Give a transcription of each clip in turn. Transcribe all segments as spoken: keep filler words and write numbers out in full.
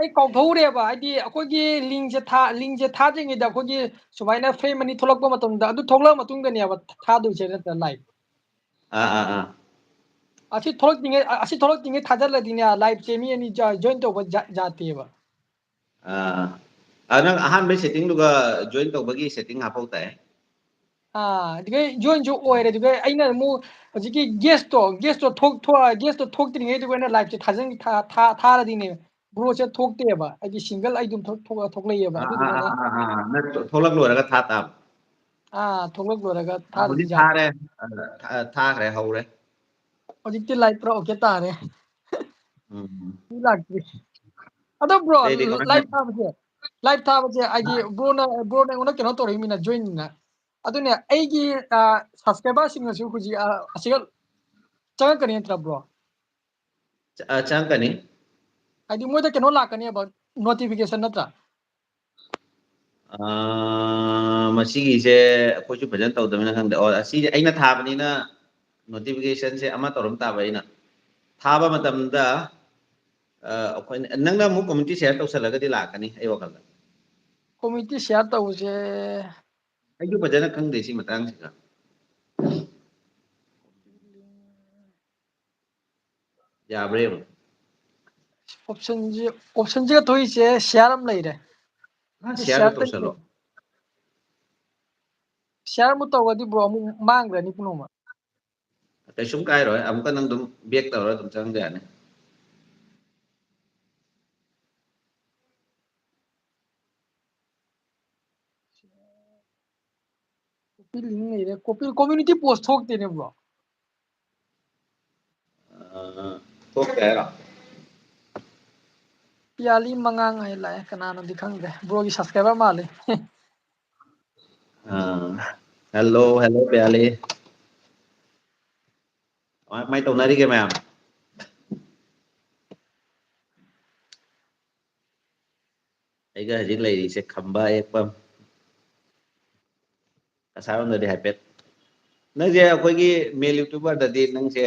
ꯑꯩ ꯀꯥꯎꯊꯣꯛꯎꯔꯦꯕ, ꯍꯥꯏꯗꯤ ꯑꯩꯈꯣꯏꯒꯤ ꯂꯤꯡꯁꯦ ꯊꯥ ꯂꯤꯡꯁꯦ ꯊꯥꯗ꯭ꯔꯤꯉꯩꯗ ꯑꯩꯈꯣꯏꯒꯤ ꯁꯨꯃꯥꯏꯅ ꯐ꯭ꯔꯦꯝ ꯑꯅꯤ ꯊꯣꯛꯂꯛꯄ ꯃꯇꯝꯗ, ꯑꯗꯨ ꯊꯣꯛꯂꯛꯑ ꯃꯇꯨꯡꯗꯅꯦꯕ ꯊꯥꯗꯣꯏꯁꯦ ꯅꯠꯇ꯭ꯔꯥ ꯂꯥꯏꯚ? ꯑꯥ ꯑꯥ ꯑꯥ ꯑꯁꯤ ꯊꯣꯛꯂꯛꯇ꯭ꯔꯤꯉꯩ ꯑꯁꯤ ꯊꯣꯛꯂꯛꯇ꯭ꯔꯤꯉꯩ ꯊꯥꯖꯤꯜꯂꯗꯤꯅꯦ ꯂꯥꯏꯚꯁꯦ ꯃꯤ ꯑꯅꯤ ꯖꯣꯏꯟ ꯇꯧꯕ ꯌꯥꯗꯦꯕ꯫ ꯑꯥ ꯑꯥ, ꯅꯪ ꯑꯍꯥꯟꯕꯩ ꯁꯦꯠꯇꯤꯡꯗꯨꯒ ꯖꯣꯏꯟ ꯇꯧꯕꯒꯤ ꯁꯦꯠꯇꯤꯡ ꯍꯥꯞꯍꯧ ꯇꯥꯏ꯫ ꯑꯥ ꯑꯗꯨꯒ ꯖꯣꯏꯟꯁꯨ ꯑꯣꯏꯔꯦ꯫ ꯑꯗꯨꯒ ꯑꯩꯅ ꯑꯃꯨꯛ ꯍꯧꯖꯤꯛꯀꯤ ꯒꯦꯁꯇꯣ ꯒꯦꯁꯇꯣ ꯊꯣꯛ ꯒꯦꯁꯇꯣ ꯊꯣꯛꯇ꯭ꯔꯤꯉꯩꯗꯨꯒ ꯑꯩꯅ ꯂꯥꯏꯚꯁꯦ ꯊꯥꯖꯟ ꯊꯥꯔꯗꯤꯅꯦ ꯕ꯭ꯔꯣꯁꯦ ꯊꯣꯛꯇꯦꯕ꯫ ꯑꯩꯗꯤ ꯁꯤꯡꯒꯜ ꯑꯩ ꯑꯗꯨꯝ ꯊꯣꯛꯂꯛꯑꯦ꯫ ꯑꯗꯨꯗꯨꯅ ꯊꯣꯛꯂꯛ ꯂꯣꯏꯔꯒ ꯊꯥ ꯇꯥꯕ꯫ ꯑꯥ ꯊꯣꯛꯂꯛ ꯂꯣꯏꯔꯒ ꯊꯥ ꯇꯥꯔꯗꯤ ꯍꯧꯖꯤꯛ ꯊꯥꯔꯦ꯫ ꯊꯥꯈ꯭ꯔꯦ, ꯍꯧꯔꯦ꯫ ꯍꯧꯖꯤꯛꯇꯤ ꯂꯥꯏꯚ ꯄꯨꯔꯥ ꯑꯣꯀꯦ ꯇꯥꯔꯦ꯫ ꯎꯝ꯫ ꯃꯤ ꯂꯥꯛꯇ꯭ꯔꯤ꯫ ꯑꯗꯣ ꯕ꯭ꯔꯣ, ꯑꯇꯩꯗꯤ ꯀꯃꯥꯏ ꯂꯥꯏꯚ ꯊꯥꯕꯁꯦ, ꯂꯥꯏꯚ ꯊꯥꯕꯁꯦ ꯍꯥꯏꯗꯤ ꯕ꯭ꯔꯣꯅ ꯕ꯭ꯔꯣꯅ ꯑꯩꯉꯣꯟꯗ ꯀꯩꯅꯣ ꯇꯧꯔꯛꯏꯃꯤꯅ, ꯖꯣꯏꯟꯅ꯫ ꯑꯗꯨꯅꯦ ꯑꯩꯒꯤ ꯁꯕꯁꯀ꯭ꯔꯥꯏꯕꯔꯁꯤꯡꯅꯁꯨ ꯍꯧꯖꯤꯛ ꯑꯁꯤꯒ ꯆꯪꯉꯛꯀꯅꯤ ꯅꯠꯇ꯭ꯔꯥ ꯕ꯭ꯔꯣ? ꯑ, ꯆꯪꯉꯛꯀꯅꯤ꯫ ꯍꯥꯏꯗꯤ ꯃꯣꯏꯗ ꯀꯩꯅꯣ ꯂꯥꯛꯀꯅꯦꯕ, ꯅꯣꯇꯤꯐꯤꯀꯦꯁꯟ ꯅꯠꯇ꯭ꯔꯥ? ꯑ, ꯃꯁꯤꯒꯤꯁꯦ ꯑꯩꯈꯣꯏꯁꯨ ꯐꯖꯅ ꯇꯧꯗꯕꯅꯤꯅ ꯈꯪꯗꯦ꯫ ꯑꯣ, ꯑꯁꯤꯁꯦ ꯑꯩꯅ ꯊꯥꯕꯅꯤꯅ ꯅꯣꯇꯤꯐꯤꯀꯦꯁꯟꯁꯦ ꯑꯃ ꯇꯧꯔꯝ ꯇꯥꯕ ꯑꯩꯅ꯫ ꯊꯥꯕ ꯃꯇꯝꯗ ꯑ, ꯑꯩꯈꯣꯏꯅ, ꯅꯪꯅ ꯑꯃꯨꯛ ꯀꯝꯃ꯭ꯌꯨꯅꯤꯇꯤ ꯁꯤꯌꯥꯔ ꯇꯧꯁꯜꯂꯒꯗꯤ ꯂꯥꯛꯀꯅꯤ ꯑꯩ ꯋꯥꯈꯜꯗ꯫ ꯀꯝꯃ꯭ꯌꯨꯅꯤꯇꯤ ꯁꯤꯌꯥꯔ ꯇꯧꯕꯁꯦ ꯑꯩꯁꯨ ꯐꯖꯅ ꯈꯪꯗꯦ ꯁꯤ ꯃꯇꯥꯡꯁꯤꯗ꯫ ꯌꯥꯕ꯭ꯔꯥ ꯌꯦꯡꯉꯣ꯫ ꯑꯣꯞꯁꯟꯁꯦ, ꯑꯣꯞꯁꯟꯁꯤꯒ ꯊꯣꯛꯏꯁꯦ ꯁꯤꯌꯥꯔ ꯑꯃ ꯂꯩꯔꯦ꯫ ꯁꯤꯌꯥꯔꯗ ꯇꯧꯁꯜꯂꯣ꯫ ꯁꯤꯌꯥꯔ ꯑꯃꯨꯛ ꯇꯧꯔꯗꯤ ꯕ꯭ꯔꯣ ꯑꯃꯨꯛ ꯃꯥꯡꯈ꯭ꯔꯅꯤ ꯄꯨꯝꯅꯃꯛ꯫ ꯀꯩꯁꯨꯝ ꯀꯥꯏꯔꯣꯏ, ꯑꯃꯨꯛꯀ ꯅꯪ ꯑꯗꯨꯝ ꯕꯦꯛ ꯇꯧꯔ ꯑꯗꯨꯝ ꯆꯪꯕ ꯌꯥꯅꯤ꯫ ꯀꯣꯄꯤ ꯂꯤꯡ ꯂꯩꯔꯦ꯫ ꯀꯣꯄꯤ, ꯀꯝꯃ꯭ꯌꯨꯅꯤꯇꯤ ꯄꯣꯁ ꯊꯣꯛꯇꯦꯅꯦ ꯕ꯭ꯔꯣ꯫ ꯑ, ꯊꯣꯛꯇꯦ ꯍꯥꯏꯔꯣ? ꯄꯤꯌꯥꯂꯤ ꯃꯉꯥꯡ ꯍꯥꯏ ꯂꯥꯛꯑꯦ, ꯀꯅꯥꯅꯣꯗꯤ ꯈꯪꯗ꯭ꯔꯦ꯫ ꯕ꯭ꯔꯣꯒꯤ ꯁꯕꯁꯀ꯭ꯔꯥꯏꯕꯔ ꯃꯥꯜꯂꯤ꯫ ꯑ, ꯍꯦꯜꯂꯣ, ꯍꯦꯜꯂꯣ ꯄꯤꯌꯥꯂꯤ꯫ ꯀꯃꯥꯏ ꯀꯃꯥꯏ ꯇꯧꯅꯔꯤꯒꯦ ꯃꯌꯥꯝ? ꯑꯩꯒ ꯍꯧꯖꯤꯛ ꯂꯩꯔꯤꯁꯦ ꯈꯝꯕ ꯍꯦꯛꯄꯝ꯫ ꯑꯁꯥꯔꯣꯝꯗꯗꯤ ꯍꯥꯏꯐꯦꯠ꯫ ꯅꯪꯁꯦ ꯑꯩꯈꯣꯏꯒꯤ ꯃꯦꯜ ꯌꯨꯇ꯭ꯌꯨꯕꯔꯗꯗꯤ ꯅꯪꯁꯦ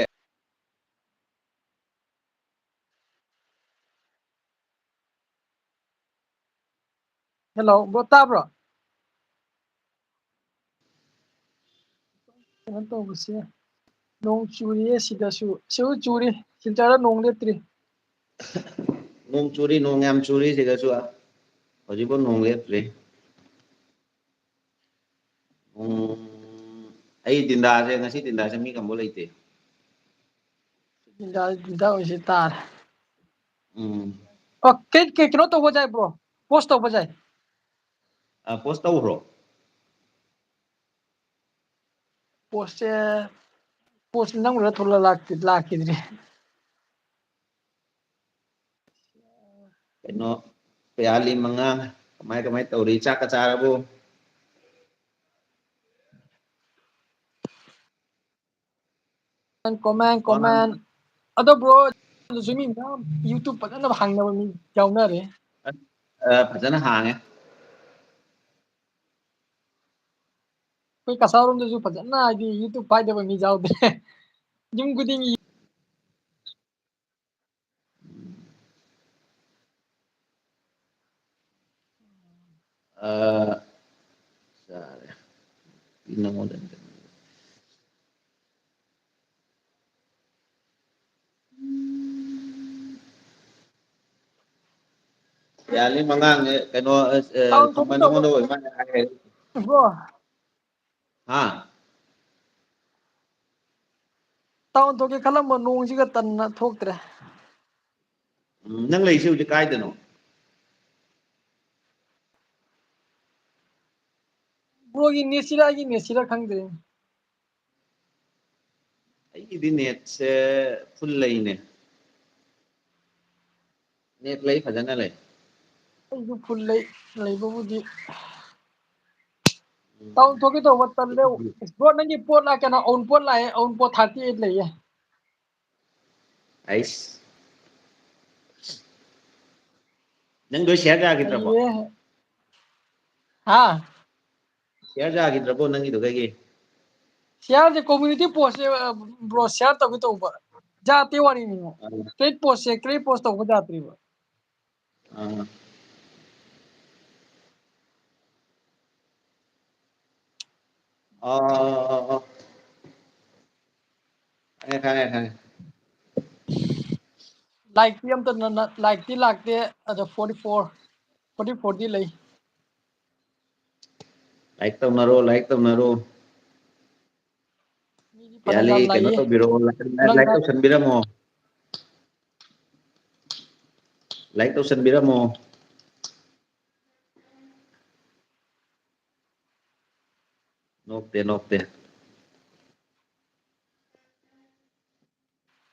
Hello, bro, ꯇꯥꯕ꯭ꯔꯣ? ꯀꯩꯅꯣ ꯇꯧꯕꯁꯦ, ꯅꯣꯡ ꯆꯨꯔꯤꯌꯦ ꯁꯤꯗꯁꯨ꯫ ꯁꯤꯗꯁꯨ ꯆꯨꯔꯤ, ꯁꯤꯜꯆꯔꯗ ꯅꯣꯡ ꯂꯦꯞꯇ꯭ꯔꯤ꯫ ꯅꯣꯡ ꯆꯨꯔꯤ, ꯅꯣꯡ ꯌꯥꯝ ꯆꯨꯔꯤ ꯁꯤꯗꯁꯨ꯫ ꯍꯧꯖꯤꯛꯐꯥꯎ ꯅꯣꯡ ꯂꯦꯞꯇ꯭ꯔꯤ꯫ ꯎꯝ, ꯑꯩ ꯗꯤꯟꯗꯥꯁꯦ, ꯉꯁꯤ ꯗꯤꯟꯗꯥꯁꯦ ꯃꯤ ꯀꯝꯕ ꯂꯩꯇꯦ꯫ ꯗꯤꯟꯗꯥ, ꯗꯤꯟꯗꯥ ꯑꯣꯏꯁꯦ ꯇꯥꯔꯦ꯫ ꯎꯝ꯫ ꯑꯣ, ꯀꯩ, ꯀꯩ, ꯀꯩꯅꯣ ꯇꯧꯕ ꯌꯥꯏ, bro? Post ꯇꯧꯕ ꯌꯥꯏ꯫ ꯑ, post ꯇꯧꯈ꯭ꯔꯣ? Postꯁꯦ, post ꯅꯝꯈ꯭ꯔ ꯊꯣꯛꯂꯛ-, ꯂꯥꯛꯇꯤ-, ꯂꯥꯛꯈꯤꯗ꯭ꯔꯤ꯫ ꯀꯩꯅꯣ, ꯄꯤꯌꯥꯂꯤ ꯃꯉꯥ, ꯀꯃꯥꯏ, ꯀꯃꯥꯏ ꯇꯧꯔꯤ? ꯆꯥꯛꯀ ꯆꯥꯔꯕꯣ? Comment, comment꯫ ꯑꯗꯣ bro, ꯑꯗꯨꯁꯨ ꯃꯤ ꯃꯌꯥꯝ YouTube ꯐꯖꯅ ꯍꯥꯡꯅꯕ ꯃꯤ ꯌꯥꯎꯅꯔꯦ꯫ ꯑ, ꯐꯖꯅ ꯍꯥꯡꯉꯦ꯫ ꯑꯩꯈꯣꯏ ꯀꯁꯥꯔꯣꯝꯗꯁꯨ ꯐꯖꯅ, ꯍꯥꯏꯗꯤ, YouTube ꯄꯥꯏꯗꯕ ꯃꯤ ꯌꯥꯎꯗꯦ꯫ ꯌꯨꯝ ꯈꯨꯗꯤꯡꯒꯤ꯫ ꯑ, ꯆꯥꯔꯦ꯫ ꯅꯉꯣꯟꯗ ꯌꯥꯅꯤ, ꯃꯉꯥꯡꯅꯦ, ꯀꯩꯅꯣ, ꯑ, Town ꯊꯝꯕ ꯊꯣꯛꯀꯦ ꯇꯧꯕ꯫ ꯅꯉꯣꯟꯗ ꯑꯣꯏ ꯃꯥꯜꯂꯦ ꯍꯥꯏꯔꯦ꯫ Bro, ꯍꯥ? Town ꯊꯣꯛꯀꯦ ꯈꯜꯂꯝꯕ, ꯅꯣꯡꯁꯤꯒ ꯇꯟꯅ ꯊꯣꯛꯇ꯭ꯔꯦ꯫ ꯎꯝ, ꯅꯪ ꯂꯩꯁꯦ ꯍꯧꯖꯤꯛ ꯀꯥꯏꯗꯅꯣ? Broꯒꯤ netꯁꯤꯔ ꯑꯩꯒꯤ netꯁꯤꯔ ꯈꯪꯗ꯭ꯔꯦ꯫ ꯑꯩꯒꯤꯗꯤ netꯁꯦ full ꯂꯩꯅꯦ꯫ Net ꯂꯩ, ꯐꯖꯅ ꯂꯩ꯫ ꯑꯩꯁꯨ full ꯂꯩ, ꯂꯩꯕꯕꯨꯗꯤ꯫ ꯎꯝ꯫ Town ꯊꯣꯛꯀꯦ ꯇꯧꯕ ꯇꯜꯂꯦ꯫ Bro, ꯅꯪꯒꯤ ꯄꯣꯠ ꯂꯥꯛ-, ꯀꯩꯅꯣ, ꯑꯎꯟꯄꯣꯠ ꯂꯥꯛꯑꯦ, ꯑꯎꯟꯄꯣꯠ thirty eight ꯂꯩꯌꯦ꯫ ꯑꯩꯁ꯫ ꯅꯪꯗꯣ share ꯌꯥꯈꯤꯗ꯭ꯔꯕꯣ? ꯂꯩꯌꯦ꯫ ꯍꯥ? Share ꯌꯥꯈꯤꯗ꯭ꯔꯕꯣ ꯅꯪꯒꯤꯗꯣ ꯀꯩꯒꯤ? Shareꯁꯦ community postꯁꯦ, bro, share ꯇꯧꯒꯦ ꯇꯧꯕ꯫ ꯌꯥꯗꯦ ꯋꯥꯔꯤꯅꯤ꯫ ꯑꯥ꯫ Create postꯁꯦ, create post ꯇꯧꯕ ꯌꯥꯗ꯭ꯔꯤꯕ꯫ ꯑꯥ꯫ ꯑꯥ, ꯑꯥ, ꯑꯥ, ꯑꯥ, ꯑꯥ꯫ ꯈꯪꯉꯦ, ꯈꯪꯉꯦ, ꯈꯪꯉꯦ꯫ Like ꯇꯤ ꯑꯝꯇ ꯅ-, ꯅ-, like ꯇꯤ ꯂꯥꯛꯇꯦ꯫ ꯑꯗꯣ forty four, forty four ꯗꯤ ꯂꯩ꯫ Like ꯇꯧꯅꯔꯣ, like ꯇꯧꯅꯔꯣ꯫ ꯃꯤꯗꯤ ꯐꯅ ꯌꯥꯂꯤ, ꯌꯥꯝ ꯀꯩꯅꯣ ꯂꯥꯛꯏꯌꯦ꯫ ꯇꯧꯕꯤꯔꯣ, like, ꯅꯪ like ꯇꯧꯁꯟꯕꯤꯔꯝꯃꯣ꯫ Like ꯇꯧꯁꯟꯕꯤꯔꯝꯃꯣ꯫ ꯅꯣꯛꯇꯦ, ꯅꯣꯛꯇꯦ꯫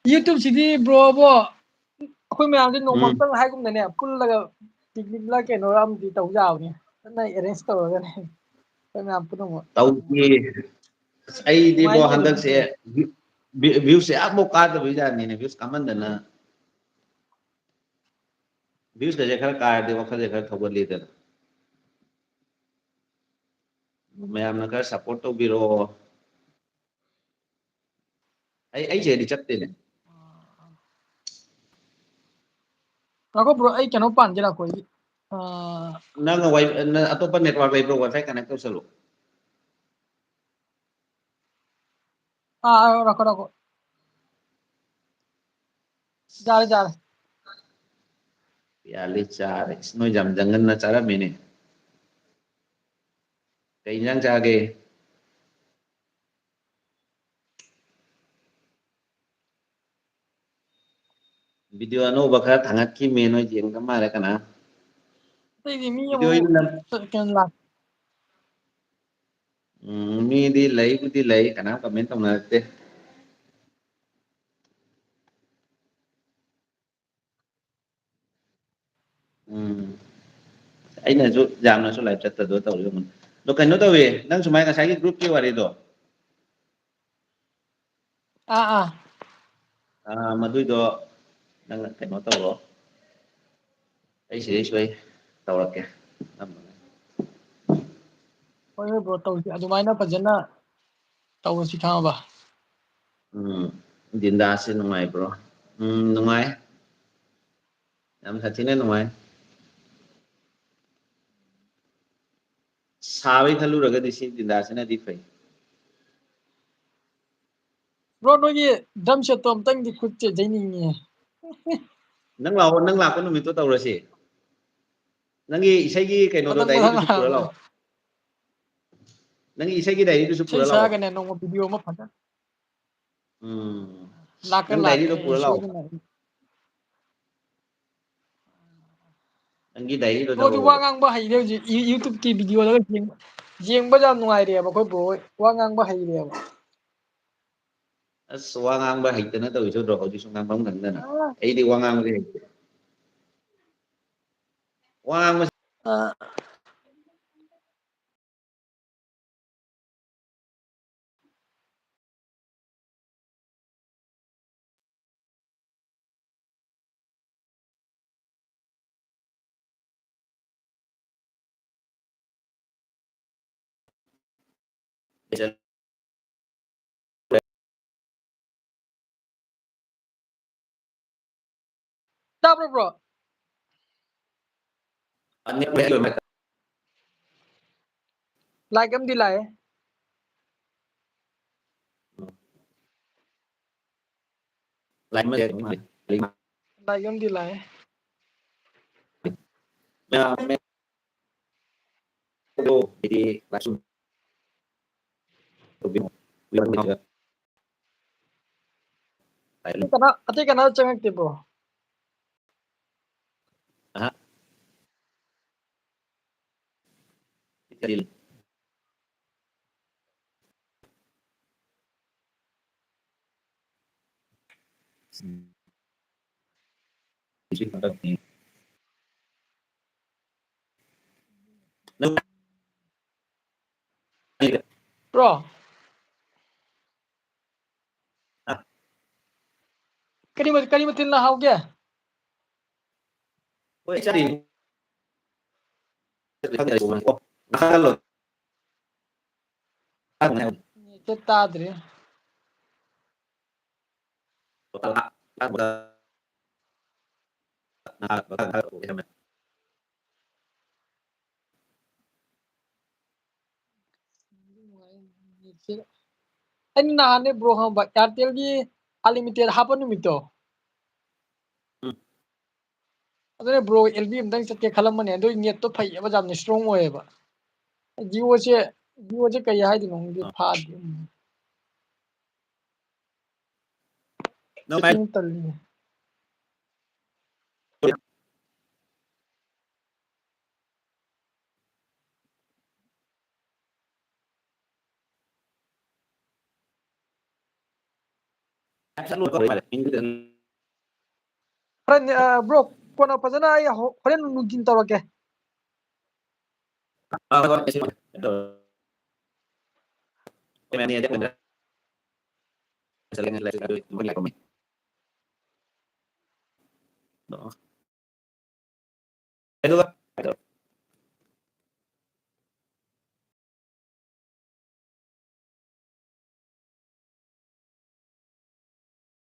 YouTube ꯁꯤꯗꯤ bro ꯕꯣ, ꯑꯩꯈꯣꯏ ꯃꯌꯥꯝꯁꯦ ꯅꯣꯡꯃ ꯎꯝ꯫ ꯑꯝꯇꯪ ꯍꯥꯏꯒꯨꯝꯗꯅꯦ, ꯄꯨꯜꯂꯒ picnic ꯂ ꯀꯩꯅꯣ ꯑꯃꯗꯤ ꯇꯧ ꯌꯥꯕꯅꯤ, ꯐꯖꯅ arrange ꯇꯧꯔꯒꯅꯦ ꯑꯩꯈꯣꯏ ꯃꯌꯥꯝ ꯄꯨꯝꯅꯃꯛ꯫ ꯇꯧꯗꯦ꯫ ꯑꯁ, ꯑꯩꯗꯤꯕꯣ ꯅꯨꯡꯉꯥꯏꯅꯤ ꯍꯟꯗꯛꯁꯦ ꯑꯗꯨꯗꯤ꯫ view-, view-, views ꯁꯦ ꯑꯃꯐꯥꯎ ꯀꯥꯗꯕ ꯖꯥꯠꯅꯤꯅꯦ, views ꯀꯥꯃꯟꯗꯅ꯫ Views ꯀꯁꯦ ꯈꯔ ꯀꯥꯔꯗꯤ ꯋꯥꯈꯜꯁꯦ ꯈꯔ ꯊꯧꯒꯠꯂꯤꯗꯅ꯫ ꯃꯌꯥꯝꯅ ꯈꯔ support ꯇꯧꯕꯤꯔꯛꯑꯣ꯫ ꯑꯩ, ꯑꯩꯁꯦꯗꯤ ꯆꯠꯇꯦꯅꯦ꯫ ꯉꯥꯏꯈꯣ bro, ꯑꯩ ꯀꯩꯅꯣ ꯄꯥꯟꯒꯦ, ꯉꯥꯏꯈꯣ, ꯑꯩ, ꯑꯥ, ꯅꯪꯅ ꯋꯥꯏ-, ꯅꯪ ꯑꯇꯣꯞꯄ network ꯂꯩꯕ꯭ꯔꯣ? WiFi connect ꯇꯧꯁꯜꯂꯣ꯫ ꯑꯥ, ꯑꯥ, ꯉꯥꯏꯈꯣ, ꯉꯥꯏꯈꯣ꯫ ꯌꯥꯔꯦ, ꯌꯥꯔꯦ꯫ ꯌꯥꯂꯤ ꯆꯥꯔꯦ꯫ ꯏꯁ, ꯅꯣꯏ ꯌꯥꯝ ꯖꯪꯒꯟꯅ ꯆꯥꯔꯝꯃꯤꯅꯦ꯫ ꯀꯩ ꯏꯟꯖꯥꯡ ꯆꯥꯒꯦ? Video ꯑꯅꯧꯕ ꯈꯔ ꯊꯥꯡꯒꯠꯈꯤꯕꯅꯦ, ꯅꯣꯏ ꯌꯦꯡꯗ ꯃꯥꯜꯂꯦ ꯀꯅꯥ? ꯑꯇꯩꯗꯤ ꯃꯤ Video ꯑꯃꯨꯛ ꯅꯝ-, ꯀꯩꯅꯣ ꯂꯥꯛ- ꯎꯝ, ꯃꯤꯗꯤ ꯂꯩꯕꯨꯗꯤ ꯂꯩ, ꯀꯅꯥꯝ comment ꯇꯧꯅꯔꯛꯇꯦ꯫ ꯎꯝ꯫ ꯑꯩꯅꯁꯨ ꯌꯥꯝꯅꯁꯨ live ꯆꯠꯇꯗꯣ ꯇꯧꯔꯤ ꯑꯃꯨꯛ꯫ ꯑꯗꯣ ꯀꯩꯅꯣ ꯇꯧꯋꯤ, ꯅꯪ ꯁꯨꯃꯥꯏꯅ ꯉꯁꯥꯏꯒꯤ group ꯀꯤ ꯋꯥꯔꯤꯗꯣ, ꯑꯥ, ꯑꯥ꯫ ꯑꯥ, ꯃꯗꯨꯏꯗꯣ ꯅꯪ ꯀꯩꯅꯣ ꯇꯧꯔꯣ, ꯑꯩ ꯁꯤꯗꯩ ꯁꯣꯏ ꯇꯧꯔꯛꯀꯦ꯫ ꯍꯣꯏ, ꯍꯣꯏ bro, ꯇꯧꯁꯤ꯫ ꯑꯗꯨꯃꯥꯏꯅ ꯐꯖꯅ ꯇꯧꯔꯁꯤ, ꯈꯪꯉꯕ? ꯎꯝ, ꯗꯤꯟꯗꯥꯁꯦ ꯅꯨꯡꯉꯥꯏꯕ꯭ꯔꯣ? ꯎꯝ, ꯅꯨꯡꯉꯥꯏ꯫ ꯌꯥꯝ ꯁꯥꯊꯤꯅ ꯅꯨꯡꯉꯥꯏ꯫ ꯁꯥꯕꯩ ꯈꯜꯂꯨꯔꯒꯗꯤ ꯁꯤ ꯗꯤꯟꯗꯥꯁꯤꯅꯗꯤ ꯐꯩ꯫ Bro, ꯅꯣꯏꯒꯤ drum set ꯇꯣ ꯑꯝꯇꯪꯗꯤ ꯈꯨꯠꯁꯦ ꯌꯩꯅꯤꯡꯉꯦ꯫ ꯅꯪ ꯂꯥꯛꯑꯣ, ꯅꯪ ꯂꯥꯛꯄ ꯅꯨꯃꯤꯠꯇꯣ ꯇꯧꯔꯁꯤ꯫ ꯅꯪꯒꯤ ꯏꯁꯩꯒꯤ ꯀꯩꯅꯣꯗꯣ ꯃꯊꯪ diary ꯃꯊꯪ ꯗꯨꯁꯨ ꯄꯨꯔ ꯂꯥꯛꯑꯣ꯫ ꯂꯥꯛꯑꯣ꯫ ꯅꯪꯒꯤ ꯏꯁꯩꯒꯤ diary ꯗꯨꯁꯨ ꯄꯨꯔ ꯏꯁꯩ ꯂꯥꯛꯑꯣ꯫ ꯁꯛꯑꯒꯅꯦ ꯅꯣꯡꯃ video ꯑꯃ ꯐꯖꯅ ꯎꯝ꯫ ꯂꯥꯛꯀꯦ, ꯅꯪ diary ꯗꯣ ꯂꯥꯛꯀꯦ, ꯄꯨꯔ ꯂꯥꯛꯑꯣ꯫ ꯁꯣꯏꯗꯅ꯫ ꯅꯪꯒꯤ diary ꯗꯣ Bro ꯗꯤ ꯋꯥ ꯊꯥꯔꯛꯑꯣꯕ꯫ ꯉꯥꯡꯕ ꯍꯩꯔꯦ ꯍꯧꯖꯤꯛ꯫ ꯌꯨ-, YouTube ꯀꯤ video ꯗꯒ ꯌꯦꯡ-, ꯌꯦꯡꯕ ꯌꯥꯝ ꯅꯨꯡꯉꯥꯏꯔꯦꯕ ꯑꯩꯈꯣꯏ bro ꯍꯣꯏ꯫ ꯋꯥ ꯉꯥꯡꯕ ꯍꯩꯔꯦꯕ꯫ ꯑꯁ, ꯋꯥ ꯉꯥꯡꯕ ꯍꯩꯇꯅ ꯇꯧꯔꯤꯁꯦ ꯎꯗ꯭ꯔꯣ? ꯍꯧꯖꯤꯛꯁꯨ ꯉꯥꯡꯐꯝ ꯈꯪꯗꯅ꯫ ꯑꯥ꯫ ꯑꯩꯗꯤ ꯋꯥ ꯉꯥꯡꯕꯗꯤ ꯍꯩꯇꯦ꯫ ꯋꯥ ꯉꯥꯡꯕꯁꯤ ꯑꯥ꯫ ꯇꯥꯕ꯭ꯔꯣ, bro? Like ꯑꯃꯗꯤ ꯂꯥꯛꯑꯦ꯫ Like ꯑꯃꯗꯤ ꯂꯥꯛꯑꯦ꯫ ꯑꯇꯩ ꯀꯅꯥ, ꯑꯇꯩ ꯀꯅꯥ ꯆꯪꯉꯛꯇꯦ, bro? ꯑꯍ꯫ Bro. ꯀꯔꯤ ꯃ-, ꯀꯔꯤ ꯃꯊꯦꯜꯅ ꯍꯥꯎꯒꯦ? ꯅꯦꯠꯁꯦ ꯇꯥꯗ꯭ꯔꯦ꯫ ꯑꯩꯅ ꯅꯍꯥꯟꯅꯦ ꯕ꯭ꯔꯣ ꯈꯪꯕ ꯑꯦꯌꯥꯔꯇꯦꯜꯒꯤ ꯑꯟꯂꯤꯃꯤꯇꯦꯠ ꯍꯥꯞꯄ ꯅꯨꯃꯤꯠꯇꯣ꯫ ꯎꯝ꯫ ꯑꯗꯨꯅꯦ ꯕ꯭ꯔꯣ ꯑꯦꯜ ꯕꯤ ꯑꯝꯇꯪ ꯆꯠꯀꯦ ꯈꯜꯂꯝꯕꯅꯦ, ꯑꯗꯨ ꯅꯦꯠꯇꯣ ꯐꯩꯌꯦꯕ, ꯌꯥꯝꯅ ꯏꯁꯇ꯭ꯔꯣꯡ ꯑꯣꯏꯌꯦꯕ꯫ ꯖꯤꯑꯣꯁꯦ ꯖꯤꯑꯣꯁꯦ ꯀꯩ ꯍꯥꯏꯗꯣꯏꯅꯣ ꯈꯪꯗꯦ, ꯑꯥ꯫ ꯐꯥꯗꯦ꯫ ꯎꯝ꯫ ꯅꯪ ꯄꯥꯏ- ꯁꯤꯅ ꯇꯜꯂꯤꯅꯦ꯫ ꯍꯣꯔꯦꯟ, ꯑ, ꯕ꯭ꯔꯣ, ꯀꯣꯟꯅ ꯐꯖꯅ ꯑꯩ ꯍꯣ-, ꯍꯣꯔꯦꯟ ꯅꯨꯡꯊꯤꯟ ꯇꯧꯔꯛꯀꯦ꯫ ꯑꯗꯨꯒ